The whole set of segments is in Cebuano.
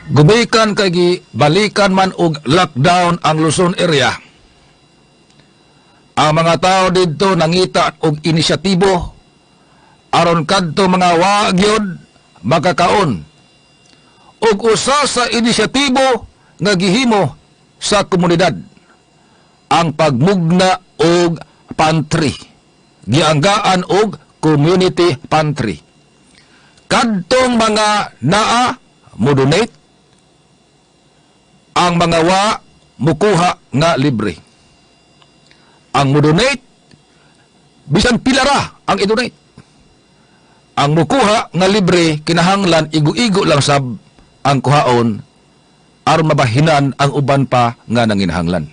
Gumikan kay gibalikan man og lockdown ang Luzon area. Ang mga tao didto nangita og inisyatibo aron kadto mga wa gyud makakaon. Ug usa sa inisyatibo nga gihimo sa komunidad ang pagmugna og pantry. Gianggaan og community pantry. Kadtong mga naa mo donate, ang mga wa mukuha nga libre. Ang mo-donate, bisan pila ra ang i-donate. Ang mukuha nga libre, kinahanglan igo-igo lang sab ang kuhaon aron mabahinan ang uban pa nga nanginahanglan.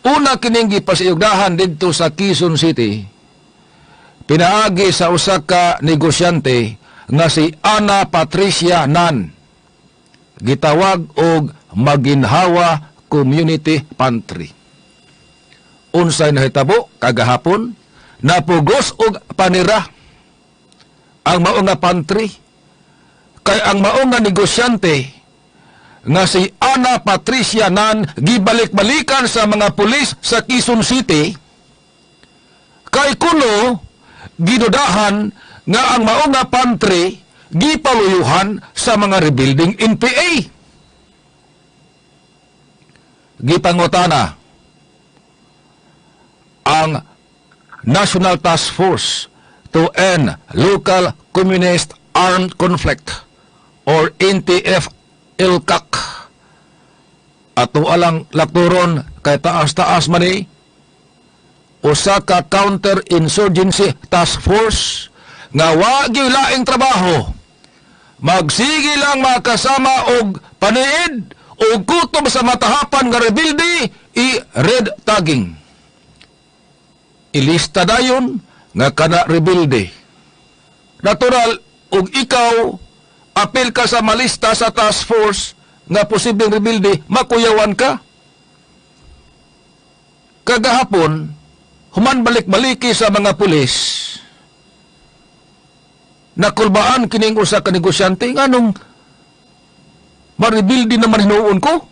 Una kining gipasiugdahan didto sa Quezon City, pinaagi sa usa ka negosyante nga si Ana Patricia Nan, gitawag og Maginhawa Community Pantry. Unsay nahitabo kagahapon, napugos og panira ang mao nga pantry kay ang mao nga negosyante nga si Ana Patricia Nan gibalik-balikan sa mga pulis sa Quezon City kay kuno gidudahan nga ang mao nga pantry gipaluyuhan sa mga rebeldeng NPA. Gipangutana ang National Task Force to End Local Communist Armed Conflict or NTF-ELCAC. Ato alang lakturon kay taas-taas man ni usa ka counter-insurgency task force nga wa gyud laing trabaho, magsige lang makasama og paniid og kutob sa matahapan nga rebelde, i-red tagging, ilista dayon nga kana rebelde. Natural, ug ikaw apil ka sa malista sa task force nga posibleng rebelde, makuyawan ka. Kagahapon, human balik-baliki sa mga pulis, nakulbaan kining usa ka negosyante, nganong marebelde naman hinuon ko?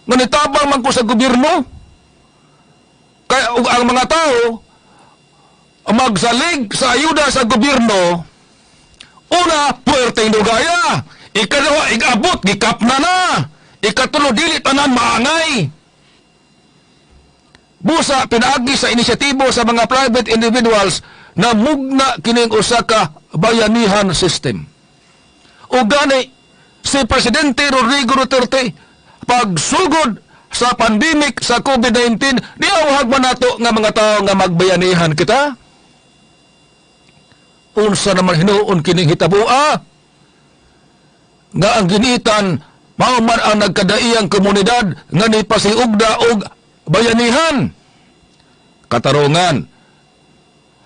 Nga nitabang man ko sa gobyerno. Kaya ug ang mga tao magsalig sa ayuda sa gobyerno, una, puwerteng dugaya. Ikaduha, igabot, gikap na na. Ikatulo, dili tanan maangay. Busa, pinaagi sa inisyatibo sa mga private individuals na mugna kining usa ka bayanihan system. O gani, si Presidente Rodrigo Duterte, pagsugod sa pandemic sa COVID-19, niawhag man nato nga mga tao nga magbayanihan kita. Unsa naman hinuon kining hitabua? Nga ang ginitan, mao man ang nagkadaiyang komunidad nga nipasiugda og bayanihan. Katarungan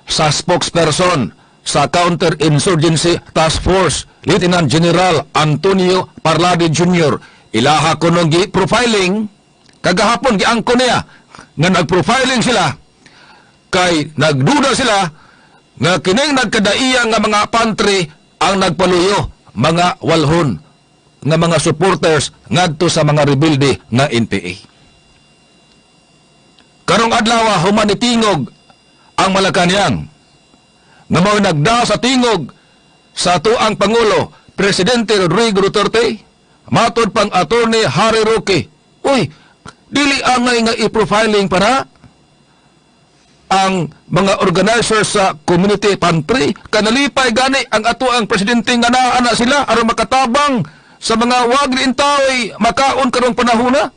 sa spokesperson sa Counterinsurgency Task Force, Lieutenant General Antonio Parlade Jr., ilaha ko nung gi-profiling, kagahapon giangko niya nga nag-profiling sila kay nagduda sila nga kining nagkadaiya nga mga pantry ang nagpaluyo mga walhon nga mga supporters ngadto sa mga rebelde nga NPA. Karong adlaw, human nitingog ang Malacanang nga mao nagda sa tingog sa atuang Pangulo, Presidente Rodrigo Duterte, matod pang Attorney Harry Roque. Uy, dili angay nga i-profiling para ang mga organizers sa community pantry. Kanalipay gani ang atuang presidente nga naa na sila aron makatabang sa mga wag ni makaon karong panahona.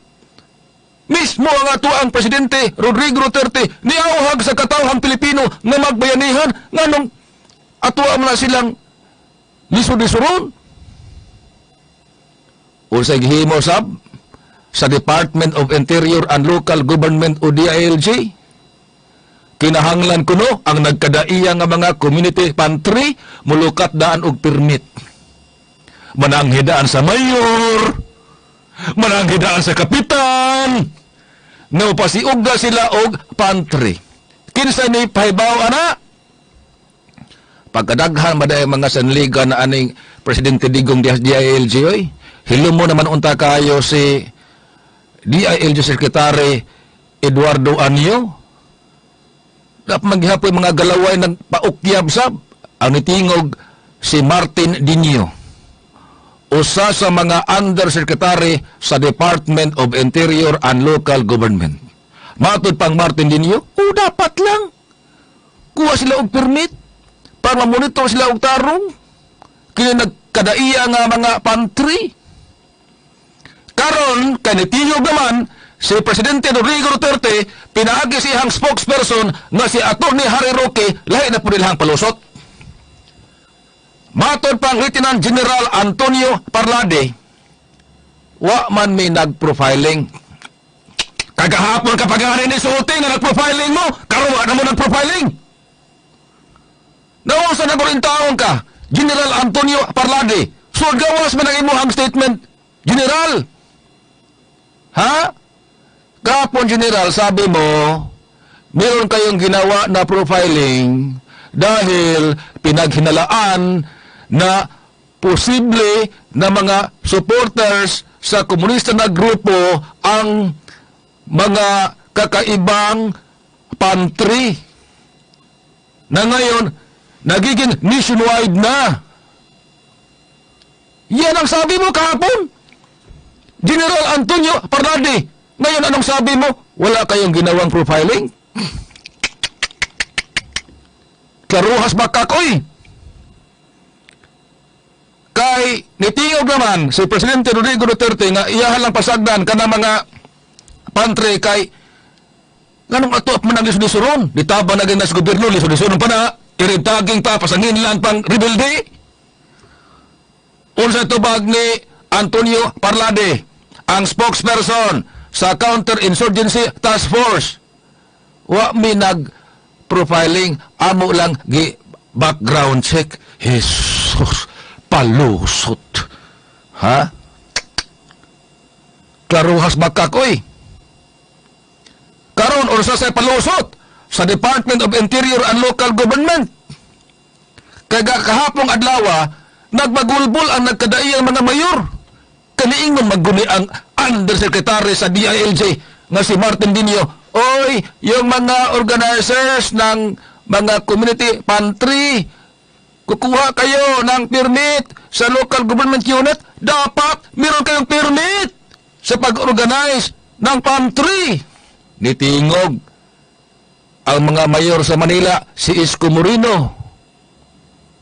Mismo ang atuang presidente Rodrigo Duterte niauhag sa katawhang Pilipino nga magbayanihan, nganong atua man na silang lisod-lisuron. Unsay gihimo sab sa Department of Interior and Local Government o DILG? Kinahanglan kuno ang nagkadaiya nga mga community pantry mulukat daan og permit. Mananghidaan sa mayor, mananghidaan sa kapitan, nga mapasiugda sila og pantry. Kinsa ni pahibaw ana? Pagkadaghan maday mga sanligan na aning Presidente Digong DILG oy. Hilom mo naman unta kayo si DILG Secretary Eduardo Año. Dapat maghihapoy mga galaway ng paukyab sab ang nitingog si Martin Dinio, usa sa mga undersecretary sa Department of Interior and Local Government. Matod pang Martin Dinio, o dapat lang kuha sila og permit para monitor sila og tarong kini nagkadaiya nga mga pantry. Karon kay nitingog naman si Presidente Rodrigo Duterte pinaagi sa iyang spokesperson nga si Attorney Harry Roque, lahi na po nilahang palusot. Matod pang Lieutenant General Antonio Parlade, wa man may nag-profiling. Kagahapon kapag nga ni sulti nga nag-profiling mo, karon wa na mo nag-profiling. Naunsa na rin taon ka, General Antonio Parlade? So gawas man ang imuhang statement, General. Ha? Kapon, General, sabi mo, meron kayong ginawa na profiling dahil pinaghinalaan na posible na mga supporters sa komunista na grupo ang mga kakaibang pantry na ngayon nagiging nationwide na. Yan ang sabi mo kahapon, General Antonio Parlade. Ngayon, anong sabi mo? Wala kayong ginawang profiling? Karuhas ba kakoy? Kay nitingog naman si Presidente Rodrigo Duterte nga iyahan lang pasagdan kana mga pantry kay nganong ato man ang lisod-lisoron. Ditaba na gina sa gobyerno, lisod-lisoron pa na, iritaging pa, pasangin lang pang rebelde. Unsa tubag ni Antonio Parlade, ang spokesperson sa Counterinsurgency Task Force? Wa mi nag-profiling, amo lang gi background check. Jesus, palusot. Ha? Klaruhas bakakoy. Karon unsa sa palusot sa Department of Interior and Local Government? Kay kahapong adlaw, nagbagulbol ang nagkadaiyang mga mayor. Kaniingon magguni ang undersecretary sa DILG nga si Martin Dinio. Oy, yung mga organizers ng mga community pantry, kukuha kayo ng permit sa local government unit, dapat meron kayong permit sa pag-organize ng pantry. Nitingog ang mga mayor sa Manila, si Isko Moreno.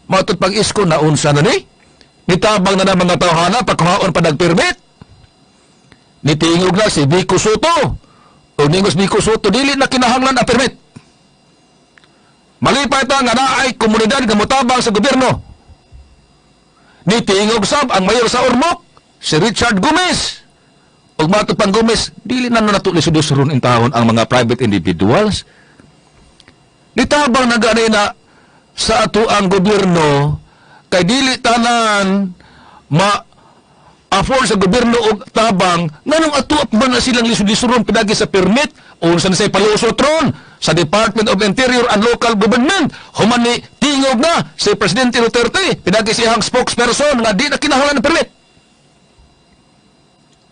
Matod pag Isko, naunsa na ni? Nitabang na na mga tawhana, pagkuhaon pa nagpermit. Nitingog na si Vico Soto. O ningos Vico Soto, dili na kinahanglan ang permit. Malipay ta nga naay komunidad nga motabang sa gobyerno. Nitingog sab ang mayor sa Ormoc, si Richard Gomez. Ug matod pang Gomez, dili na nato lisod-lisodon in taon ang mga private individuals. Nitabang na gani na sa ato ang gobyerno kay dili tanan ma afford sa gobyerno og tabang, nganong ato man na silang lisod-lisoron pinagi sa permit? Unsa na say palusot ron sa Department of Interior and Local Government human ni tingog na si Presidente Duterte pinagi siyang spokesperson nga di na kinahanglan ng permit?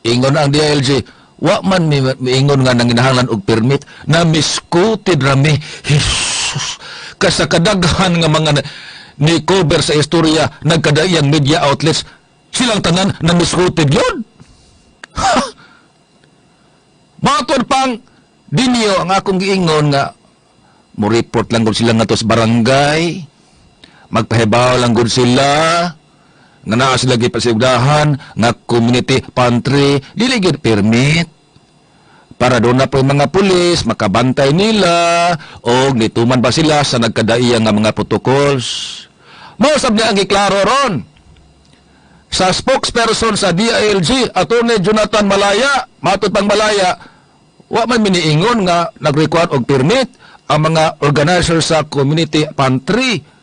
Ingon ang DILG, wa man mi miingon nga nanginahanglan og permit, na misquoted rami. Jesus, kasa kadaghan nga mga ni cover sa istorya nagkadaiyang media outlets, silang tanan na misquoted yun. Matod pang Dinyo, ang akong giingon nga mo report lang gud sila ngadto sa barangay, magpahibaw lang gud sila nga naa sila gipasigdahan nga community pantry, dili gyud permit, para doon na po yung mga pulis makabantay nila o nituman ba sila sa nagkadaiya nga mga protocols. Mao sab niya ang giklaro ron sa spokesperson sa DILG, Attorney Jonathan Malaya. Matod pang Malaya, wa man miniingon nga nag-require og permit ang mga organizer sa community pantry.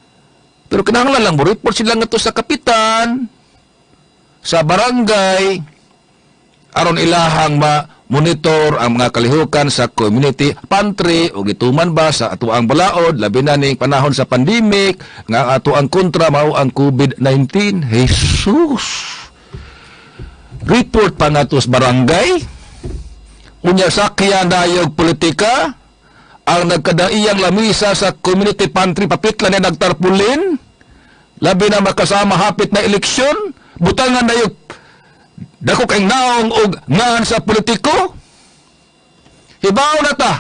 Pero kinahanglan lang mo report sila ngadto sa kapitan, sa barangay, aron ilahang ma monitor ang mga kalihukan sa community pantry o gituman ba sa atoang balaod, labi na ning panahon sa pandemic nga ang atoang kontra mao ang COVID-19. Jesus, report pa nato sa barangay. Unya sakya dayog politika. Ang nagkadaiyang lamisa sa community pantry, papitla na nagtarpulin, labi na makasama hapit na eleksyon, butangan dayog dako kay naong og ngan sa politiko. Hibaw na ta,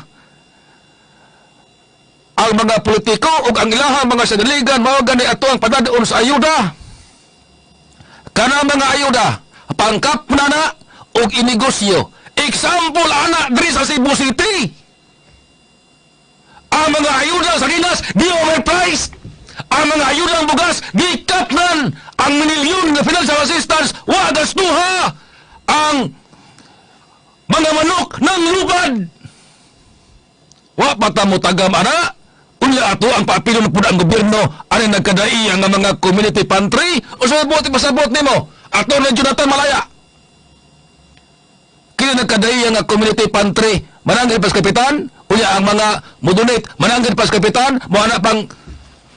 ang mga politiko ug ang ilahang mga saniligan mao gani ato ang padadon sa ayuda. Kana mga ayuda, pangkap na na og inegosyo. Example ana diri sa Cebu City, ang mga ayuda sa sardinas di overpriced, ang mga ayuda ang bugas gikapnan, ang milyon nga financial assistance wa gastuha, ang mga manok ng lubad. Wa pa ta mo tagam ana. Unya ato ang paapilon pud ang gobyerno ani nagkadaiya nga mga community pantry. O sa buot ipasabot nimo, Atty. Jonathan Malaya, kini nagkadaiya nga community pantry, mananggid pas kapitan? Unya ang mga mo-donate, mananggid pas kapitan? Mo ana pang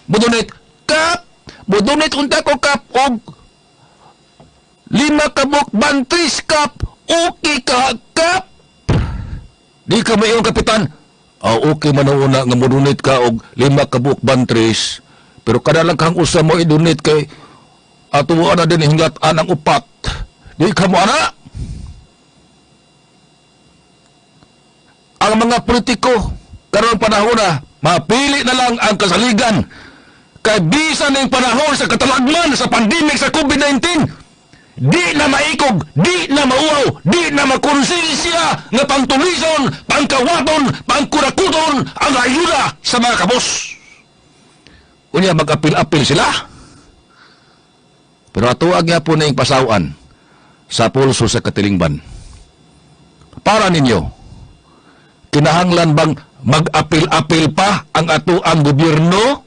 mo-donate, "Kap, mo-donate unta ko, Kap, og lima ka buok bantris, Kap. Okay ka, Kap?" Di ka mayon, "Kapitan, okay man ang una nga mo-donate ka og lima ka buok bantris, pero kada lang kang usa mo i-donate kay ato na din hinggat anang upat." Di ka mo ana. Ang mga politiko karong panahon na, mapili na lang ang kasaligan kay bisan ning panahon sa katalagman sa pandemic sa COVID-19, di na maikog, di na mauaw, di na makonsensya nga pangtulison, pangkawaton, pangkurakuton ang ayuda sa mga kabos. Unya mag-apil-apil sila. Pero ato ang po na yung pasawan sa pulso sa katilingban. Para ninyo, kinahanglan bang mag-apil-apil pa ang ato ang gobyerno?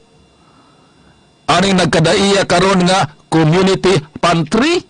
Aning nagkadaiya karon nga community pantry?